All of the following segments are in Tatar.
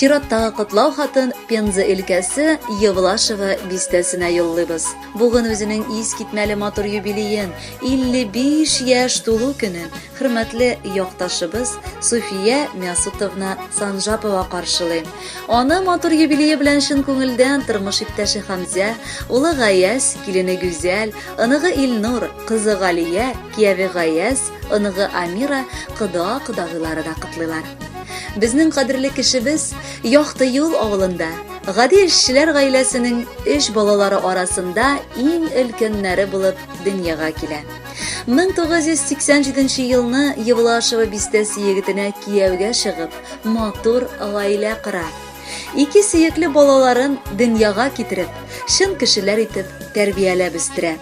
Чираттагы котлау хатын Пенза өлкәсе Евлашево бистәсенә юллыйбыз. Бүген үзенең искитмәле матур юбилеен, 55 яшь тулу көнен хөрмәтле якташыбыз Суфия Мясутовна Санжапова каршылый. Аны матур юбилее белән чын күңелдән тормыш иптәше Хамзә, улы Гаяз, килене Гүзәл, оныгы Илнур, кызы Галия, кияве Гаяз, оныгы Амира, кода-кодагыйлары да котлыйлар. Безнең кадерле кешебез Якты юл авылында гади эшчеләр гаиләсенең өч балалары арасында иң өлкәннәре булып дөньяга килә. 1987 елны Евлашево бистәсе егетенә кияүгә чыгып, матур гаилә кора. Ике сөекле балаларын дөньяга китереп, чын кешеләр итеп тәрбияләп үстерә.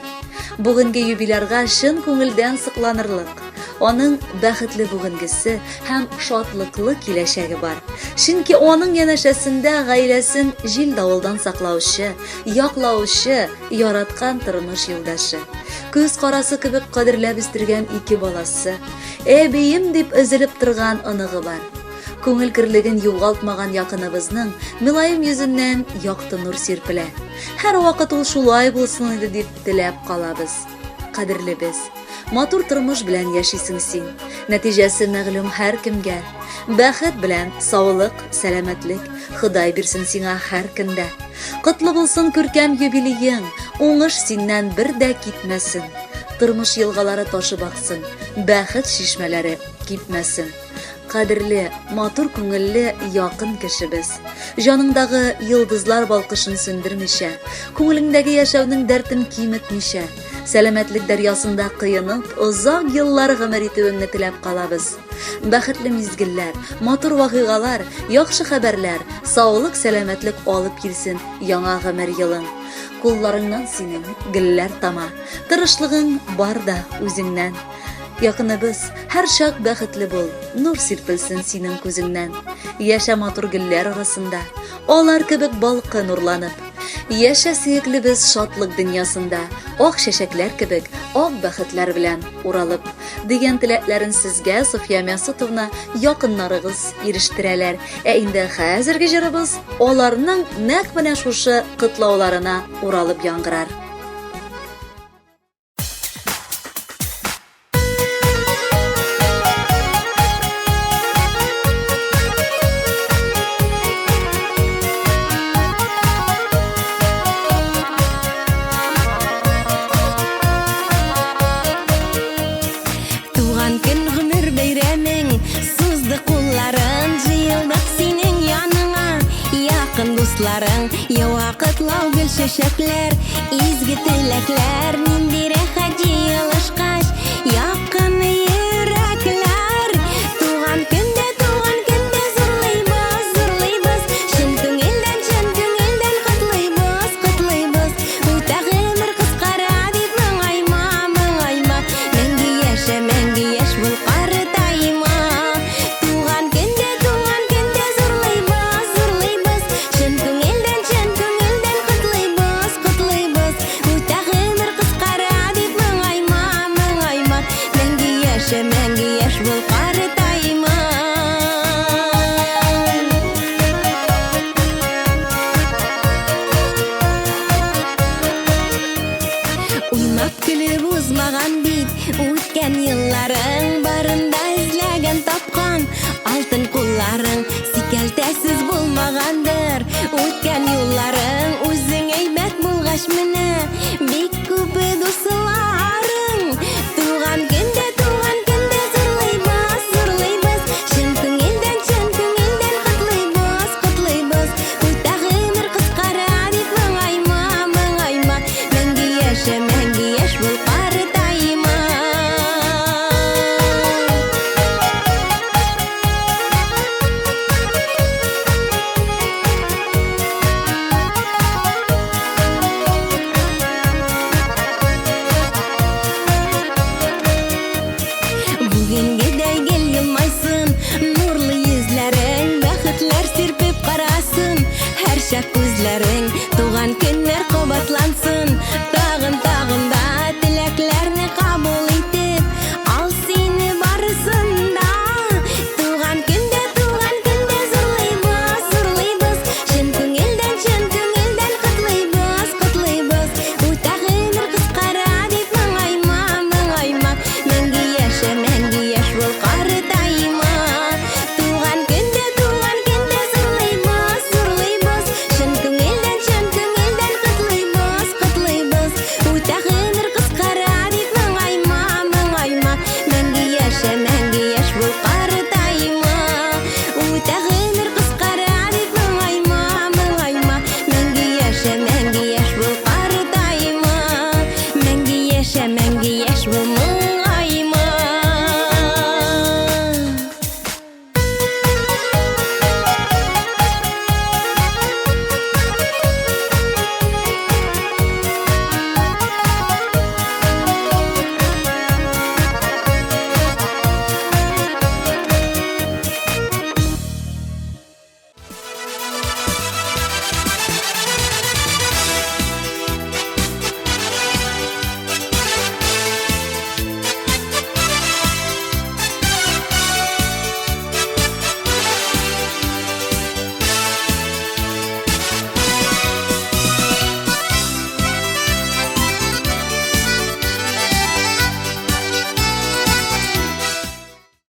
Бүгенге юбилярга чын күңелдән сокланырлык. Аның бәхетле бүгенгесе һәм шатлыклы киләчәге бар. Чөнки аның янәшәсендә гаиләсен җил-давылдан саклаучы, яклаучы, яраткан тормыш юлдашы. Күз карасы кебек кадерләп үстергән ике баласы, әбием дип өзелеп торган оныгы бар. Күңел керлеген югалтмаган якыныбызның мөлаем йөзеннән якты нур сирпелә. Һәрвакыт ул шулай булсын иде дип теләп калабыз. Кадерлебез, матур тормыш белән яшисең син. Нәтиҗәсе мәгълүм һәркемгә. Бәхет белән саулык, сәламәтлек Ходай бирсен сиңа һәр көндә. Котлы булсын күркәм юбилеең, уңыш синнән бер дә китмәсен. Тормыш елгалары ташып аксын, бәхет чишмәләре кипмәсен. Кадерле, матур күңелле якын кешебез. Җаныңдагы йолдызлар балкышын сүндермичә, күңелеңдәге яшәүнең дәртен киметмичә, сәламәтлек дәрьясында коенып, озак еллар гомер итүеңне теләп калабыз. Бәхетле мизгелләр, матур вакыйгалар, яхшы хәбәрләр, саулык, сәламәтлек алып килсен яңа гомер елың. Кулларыңнан синең гөлләр тама, тырышлыгың бар да үзеңнән. Якыныбыз, һәрчак бәхетле бул, нур сирпелсен синең күзеңнән. Яшә матур гөлләр арасында, алар кебек балкы нурланып. Яшә сөеклебез шатлык дөньясында, ак чәчәкләр кебек, ак бәхетләр белән уралып. Дигән теләкләрен сезгә, Софья Мәсутовна, якыннарыгыз ирештерәләр. Ә инде хәзерге җырыбыз аларның нәкъ менә шушы котлауларына уралып яңгырар. Туган көн гомер бәйрәмең Сузды кулларын Җыелдык синең яныңа Якын дусларың Ява котлау гөл чәчәкләр Изге теләкләр Нинди рәхәт җыелышкач Якын йөрәкләр Туган көндә, туган көндә Зурлыйбыз, зурлыйбыз Чын күңелдән, чын күңелдән Котлыйбыз, котлыйбыз Үтә гомер кыскара дип моңайма, моңайма Мәңге яшә, мәңге яшь бул, картайма Туган көндә, туган көндә зурлыйбыз, зурлыйбыз Чын күңелдән, чын күңелдән котлыйбыз, котлыйбыз Үтә гомер кыскара дип моңайма, моңайма Мәңге яшә, мәңге яшь бул, картайма Уйнап көлеп узмаган бит үткән елларың Барында эзләгән тапкан алтын кулларың Сикәлтәсез булмагандыр үткән юлларың Үзең әйбәт булгач менә бик күп дусларың Туган көндә, туган көндә зурлыйбыз, зурлыйбыз Чын күңелдән, чын күңелдән котлыйбыз, котлыйбыз Үтә гомер кыскара дип моңайма, моңайма Мәңге яшә, мәңге яшь бул, картайма Бүгенгедәй гел елмайсын Нурлы йөзләрең Бәхетләр сирпеп карасын Һәрчак күзләрең Туган көннәр кабатлансын Тагын, тагын